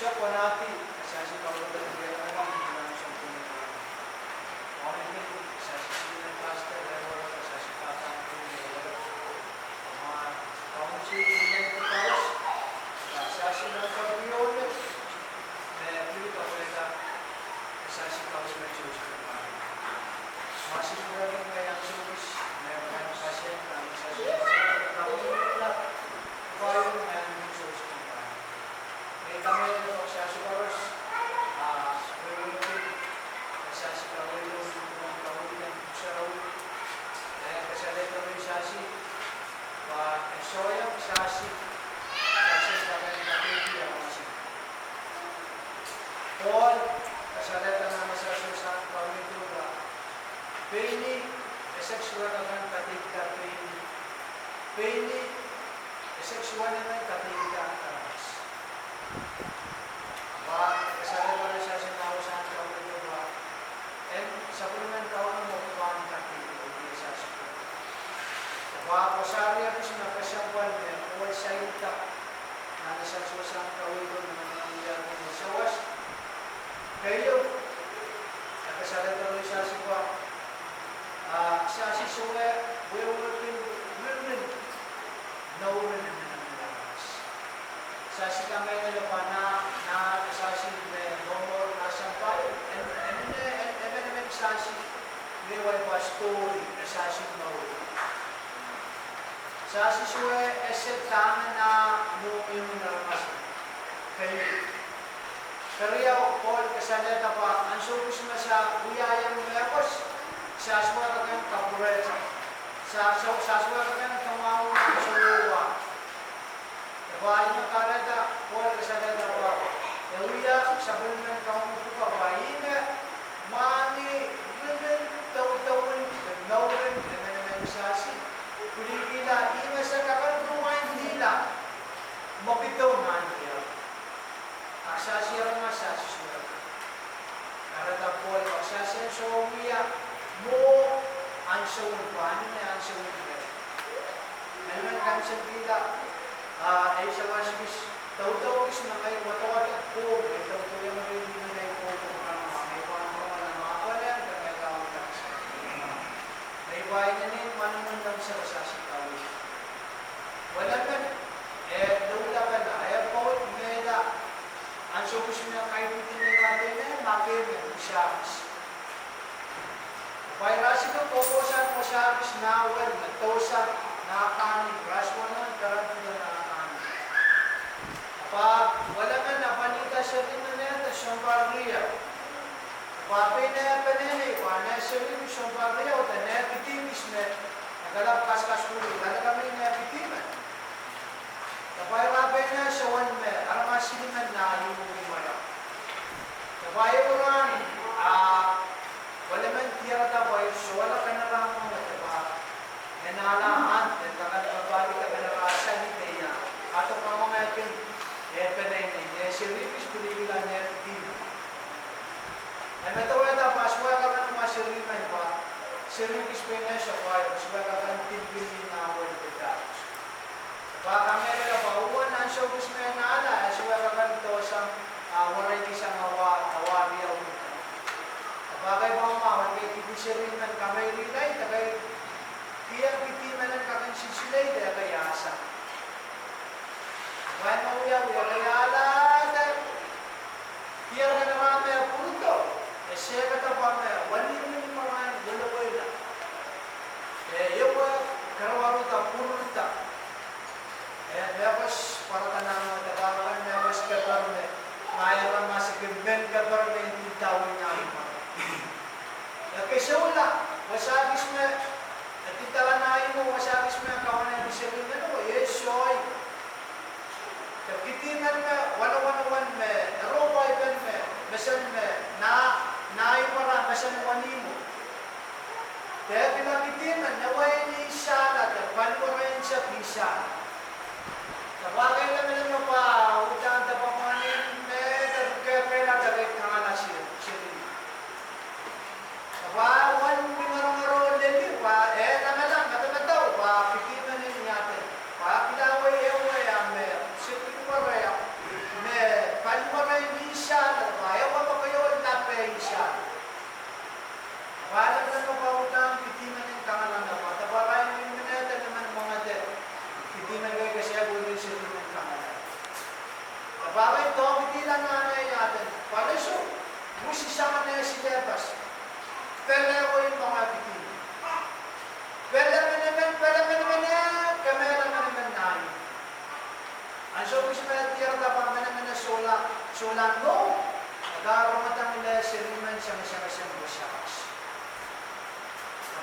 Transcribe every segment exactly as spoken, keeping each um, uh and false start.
Sehse pwonahdi, sehse kaweid en wia, nan sounpwong. Audit, sehse senior pastor, level, sehse pastor, level. Ma, kaunsil, senior pastor, sehse nan sounpwong, me pil kawehla, sehse kaweid en Joseph. Ma sehse pwonahdi, me yang sokis, me pwonahdi pastor, me sehse kaweid en Joseph. Ei kamehlele, sehse koaros, ah, wehwehki, sehse kaweid en, kaweid en sarawi, eh, kasalehda rehn sehse, pwe e sohte sehse, sehse kaweid en kaweid en sarawi. Paul, kasalehda nan sehse sang kaweid pwe, pein ih, e sehse wehwehki kak kaweid en pein ih, pein ih, e sehse wehwehki kak kaweid en aramas. Pwe, kasalehda rehn sehse nan sang kaweid pwe, en sapwellimen Kauno me pahn kaweid, oh sehse. Pwe, pwe sehse riekis me kesempwal me Paul saikinte, nan sehse sang kaweid pwe, nan wia me sawas. Keieu, e kasalehda rehn sehse pwe, ah, sehse sohte wehwehki rimrin, mouren emenemen aramas. Sehse kamehlele pwe nan, nan sehse me momour nan sampah, en, en, en, emenemen sehse, me wai pastori, sehse mour. Sehse sohte ese dahme nan mohngiong en aramas. Kei. Keriau, Paul kasalehda pwe ansou kis me se wiahiong mehkot, sehse wehwehki kak kapwurehte. Sehse, sehse wehwehki kak kamwahu nan sohte wah. Pwe ih me kahrehda, Paul kasalehda pwe, e wia sapwellimen Kauno pwukat pwe ih me mwahngih rimrin, doudouwen, mouren emenemen sehse. Pwilikihla ih me se kak en ruwaindihla mwekidong nan ie. Ahpw sehse aramas, sehse sohte. Kahrehda Paul pwe sehse sohte wia mwo ansou en pwahn, ansou en pwahn. Emen kansepwila, ah, ei sawas kis, doudou kis me ngehi wadawad pwoud, ei doudou iang me ngehi pwoud, pwe ngehi pahn mwowe nan mapweleng, pwe ngehi pahn wadawad. Ngehi pahn inenen manaman nan sehse kaweid. Welemen, e doulapala, e pwoud mehla, ansou kis me kaidehn me kaidehn me, ma ke me, sehse. Pwe irail sehse kohkohsang, kohkohsang kis nan wehla, me dohsang nan kahn, raswana, karan pwuda nan kahn. Pwe welemen apwalihda seri me nehte sounpar riau. Pwe pein eh peneinei, pwe neh seri me sounpar riau, de neh kidi kis me, e kalap kaskasukuhl, kalap me neh kidi men. Pwe ira pein eh soangen me, aramas sili men nan ieu mwarao. Pwe ieu rahn, ah, welemen diarada pwe sohla kanara mwenge, pwe e nahla ahn, e takada pahpa, e takada pahpa sali de ia. Ahto kamwenge kin, e peneinei, neh seri kis pwilikihla neh kidi men. E medewehda pwe sohla kanara mwenge seri men pwe, seri kis pein eh sohla, sohla kanara pil pil nan wehla pwuda. Pwe kamehlele pwe uwen ansou kis me nahla, e sohla kanara dohsang, ah, were kis sang awa, awa riau. Pwe kei pwe ma, wehla kidi seri men kamehlele, de kei, kihong kidi men en kak en sisilei, de kei ahsa. Pwe ma wia, wia kei alahda, kihong kanara me pwurodo, e sehkada pwe me, wenihmw ni mwaren, wehla wehla. E, ewe, karawarada pwurodo. E, mehkot pwarada nan mwo, de pahn mehkot keper me, ma aramas kin men keper me ndinda wia nan mwo. E keseula, wasa kis me, e ndinda nan mwo, wasa kis me kaweneiki seri men, oh, e soai. De kidi men me, wanawan wen me, ero paipen me, mesen me, na, na imwara mesen wenihmwo. De pil kidi men, newein ihsala, de paliwar en sehse ihsala. De pwe kei leme leme pwe, uhdahn de pwe mwanin me, de kepela de kei kangala seri, seri. Pwe wen mingorongoro leli pwe, e nangalahng, medemedewe pwe, kidi men en iade. Pwe kilawei ewe ah me, seri pwe rea, me, paliwar Souwas me diarada pwe menemene sohla, sohla mwo, e karongedangie serimen sangesangesan wasa.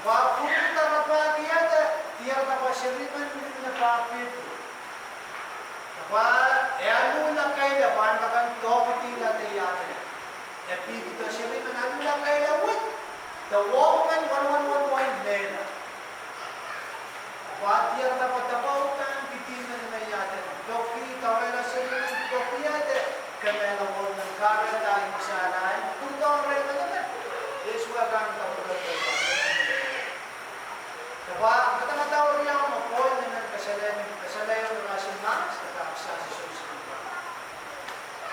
Pwe pwuhk tarapahki ede, diarada pwe serimen minimine pahpihpwuo. Pwe e aluhla kailehn pahn kak dohkihdi lade iahd e pihkihdo serimen aluhla kailehn wid, de wahpen wonwon wonwon mehla. Pwe diarada pwe dapaudan kidi men me iahd e dohkihdo, dawehla serimen dohkihdo, kemehla wahpen kahrehda imwsalahr pwurodohng rehn medemedewe, Sises kan kapwurodo. Pwe medemedewe riau me Pohl nenen kasalehiong, kasalehiong rahn mahs, e dahme Sises souwas kan.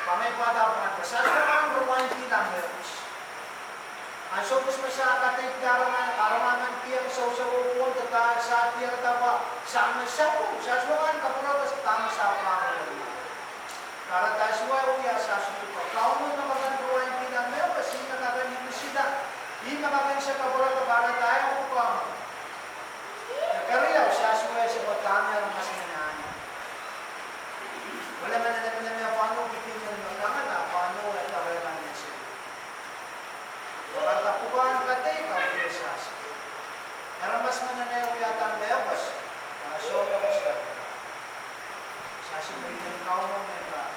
Pwe me pahn dahme, pwe Sises kan rewind-ihla mehkot. Ansou koaros me Sises kadeik aramas, aramas men kihong sousou oh pwon, de Sises diarada pwe Sises me sapwung, Sises kan kapwurodo dahme Sises pahn wia. Kahrehda Sises wia Sises pwukat. Kauno me kak rewind-ihla mehkot, ih me kak imwisila, ih me kak sehse kapwurodo, kahrehda e pwukat. Keriau, Sises wia se pwe dahme aramas men anahne. Wele men emenemen me pahn uhdi kidi men me kangoange, pahn uhdi dahme men se. Pwe kahrehda pwukat kadeik, kadeik Sises. Aramas men anahne wiahda mehkot, pwe sohte mehkot. Sises me ih Kauno me pahn.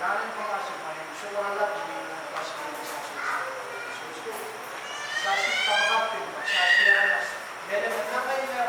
Nan en pahn Sises pahn sohrala pahn Sises pahn Sises. Sises kapakap pil pahn Sises aramas. Mehlel me nanmei me